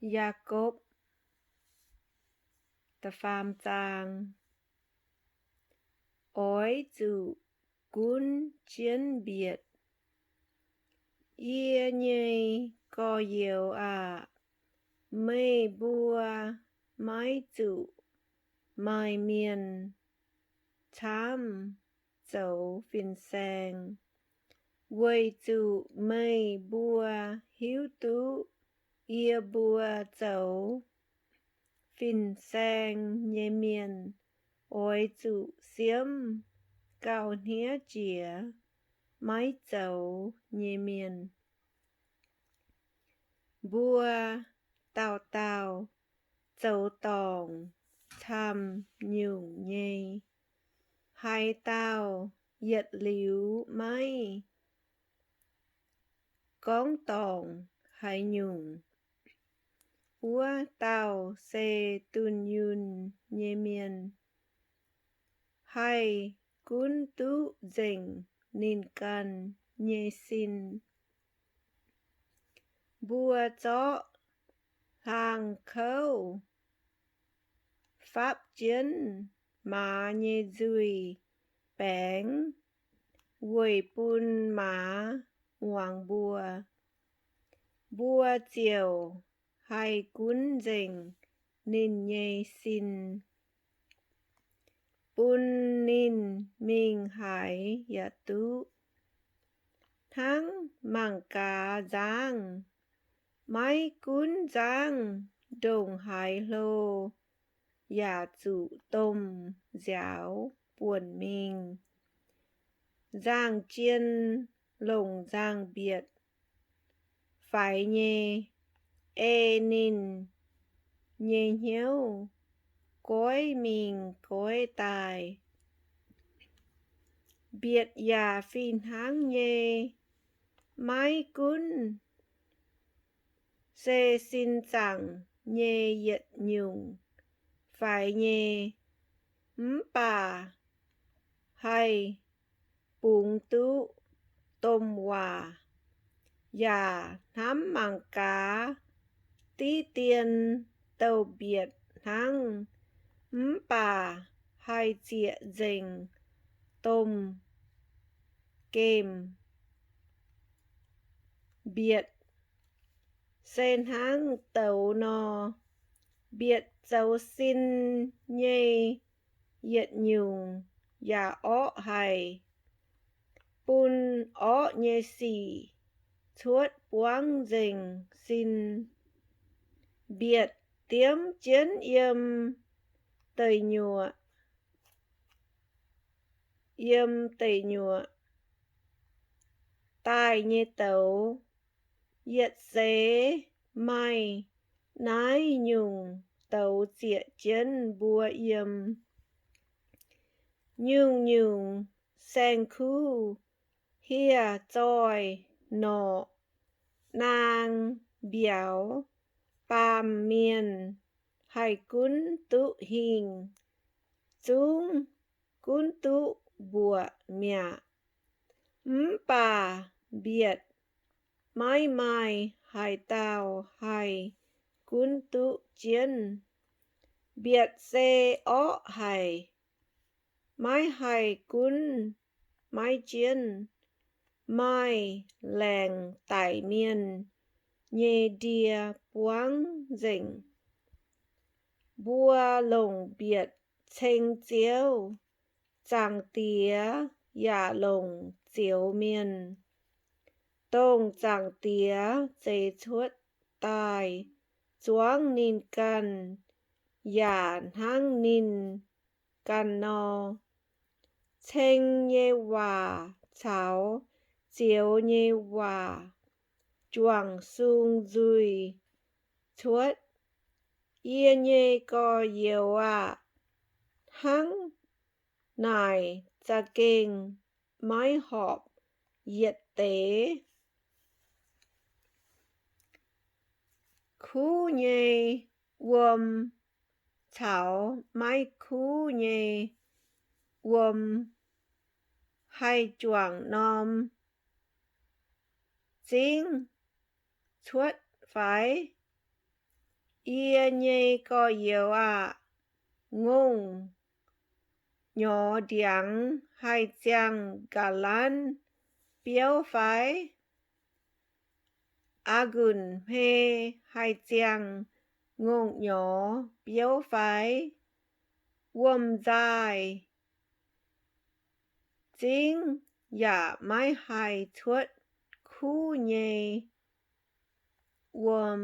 Yaakopv da'faam zaang. Oix zuqc gunv jienv mbietc. Yie nyei gorx-youz aah! Meih mbuo maiv zuqc maaih mienh camv zoux fin-saeng, weic zuqc meih mbuo hiuv duqv yie mbuo zoux fin-saeng nyei mienh oix zuqc siemv gauh hniev jiex maiv zoux nyei mienh. Mbuo dauh dauh zoux dorngc camv nyungc nyei. Haaix dauh yietc liuz maiv gorngv dorngc haaix nyungc, wuov dauh se dunh yunh nyei mienh, haih gunv duqv nzengc ninh ganh nyei sin. Mbuo zorqv hlaang kouv fapv jienv maaz nyei nzuih baengx weic bun maaz muangx mbuo. Mbuo ziouc haih gunv nzengc ninh nyei sin, bun ninh mingh haaix yaac duqv, hnangv mangc gaax nzangv. Maiv gunv nzangv ndongc haaix hlo yaac zuqc domh nziaaux buonc mingh. Nzangv-jien longc nzangv-mbietc faix nyei, ei ninh nyei hnyouv goiv mingh goiv daaih. Mbietc yaac fih hnangv nyei, maiv gunv se sin zaangc nyei yietc nyungc faix nyei, mv baac haih bungx duqv domh waac, yaac hnamv mangc gaax diqv dien douh mbietc hnangv, mv baac haih zieqc nzengc domh gemh. Mbietc se hnangv douz nor, mbietc zoux sin nyei yietc nyungc yaac orqv haic, bun orqv nyei sic cuotv buangv nzengc sin. Mbietc diemv jienv yiem deic nyuoqc, yiem deic nyuoqc daaih nyei douz. Yietc seix maaih naaiv nyungc douz zieqc jienv mbuo yiem. Nyungc-nyungc saeng-kuv hieh zoih norqc naang mbiauz baamh mienh haih gunv duqv hingh, zungv gunv duqv mbuoqc mi'aqv. Mv baac mbietc maiv maaih haaix dauh haih gunv duqv jienv. Mbietc se orqv haic, maiv haih gunv maiv jienv. Maaih laengc daic mienh nyei ndie buangv nzengc. Mbuo longc mbietc ceng Ziouv, Zaangc Diex yaac longc zioux mienh, dongh Zaangc Diex zeix cuotv daaih zuangv ninh ganh yaac hnangv ninh ganh nor. Ceng nyei waac caux zioux nyei waac juangc sung nzuih cuotv. Yie nyei gorx-youz aah! Hnangv naaic za'gengh maiv horpc yietc deix. Kuv nyei wuom caux maiv kuv nyei wuom haih juangc norm zingv cuotv fai? Yie nyei gorx-youz aah! Ngongh nyorx ndiangx haih ziangh ga'lanv biouv fai? A'gunc hmei haih ziangh ngongh nyorx biouv fai? Wuom-nzaaih zingv yaac maiv haih cuotv kuv nyei wuom.